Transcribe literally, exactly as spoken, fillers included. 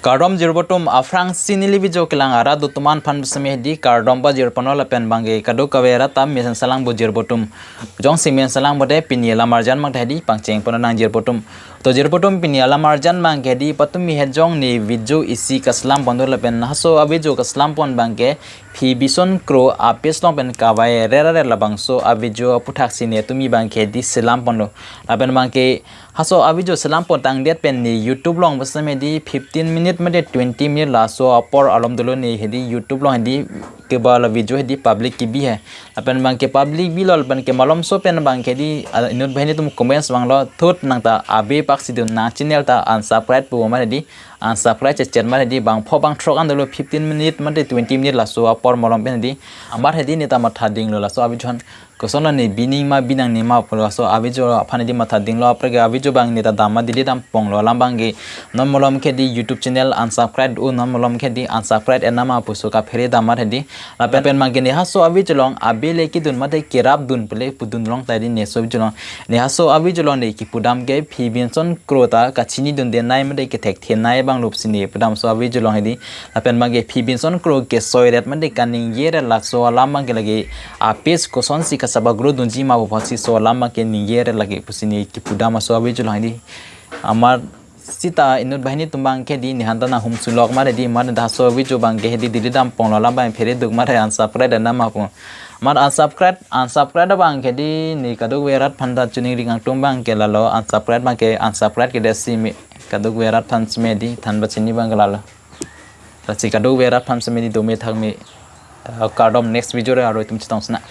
Kardom jirpo atum, aphrangsi neli video kelang arat atum aphan seme hedi kardom pajirponlo lapen abangke kadokave arat ta mesen salang bo jirpo atum. Jongsi mesen salang bo te pini alam arjan abang ta hedi pangcheng ponnang jirpo atum. To jirpo atum, pini alam arjan abangke hedi patumi het jong ne video isi kaselam pon do lapen haso a-video kaselam pon abangke Phi Bison Kro a-page along pen kavai rera rera labangso a-video aputhaksi ne tumi abangke hedi selam ponlo. Lapen abangke haso a-video selam pon tangdet pen ne YouTube along seme hedi fifteen minute mate twenty minute laso apor alom dolo ne hedi YouTube along hedi keba la video hedi public kebi he. Lapen abangke public bilo lapen ke malomso pen abangke hedi, ah, inut banghini atum comments vanglo, thut nang ta abe paksi dun, nang channel ta unsubscribe pu amat hedi unsubscribe chechet amat hedi bang pho bang throk an dolo, fifteen minute mate twenty minute laso apor malom pen hedi amat hedi ne ta matha dinglo laso a-video aphan. Kosonlo ne bining ma binangne ma pulo laso a-video aphan hedi matha dinglo, apre ke a-video abang ne ta dam ma delete dam ponglo, alam abangke non malom ke hedi YouTube channel unsubscribe un, non malom ke hedi unsubscribe enama puso kaphere dam amat hedi. Lapen abangke ne haso a-video along abe le kedun mate kerap dun pule pudun long ta hedi ne haso a-video along, ne haso a-video along ne kipudam ke Phi Bison Kro ta kachini dunde nai mate kethekthe nai abang lupsi ne pudam haso a-video along hedi. Lapen abangke Phi Bison Kro kesoi ret mate kaningje ret laso alam abangke lake a-page kosonsi kasaba grow dunji ma pu apotsi laso alam abangke ningje ret lake pusi ne kipudam haso a-video along hedi. Amat sita inut banghini atum abangke hedi ne han ta nang hum sulok amat hedi, amat haso a-video abangke hedi delete dam ponglo, alam abang phere duk amat he unsubscribe enama pu. Amat unsubscribe, unsubscribe abangke hedi ne kadokave arat aphan ta chuning ring angtung abangke lalo, unsubscribe abangke unsubscribe kedet si me kadokave arat aphan seme hedi than pachini abangke lalo. Lasi kadokave arat aphan seme hedi dome thakme, ah, kardom, next video re aroi atum chetong sena.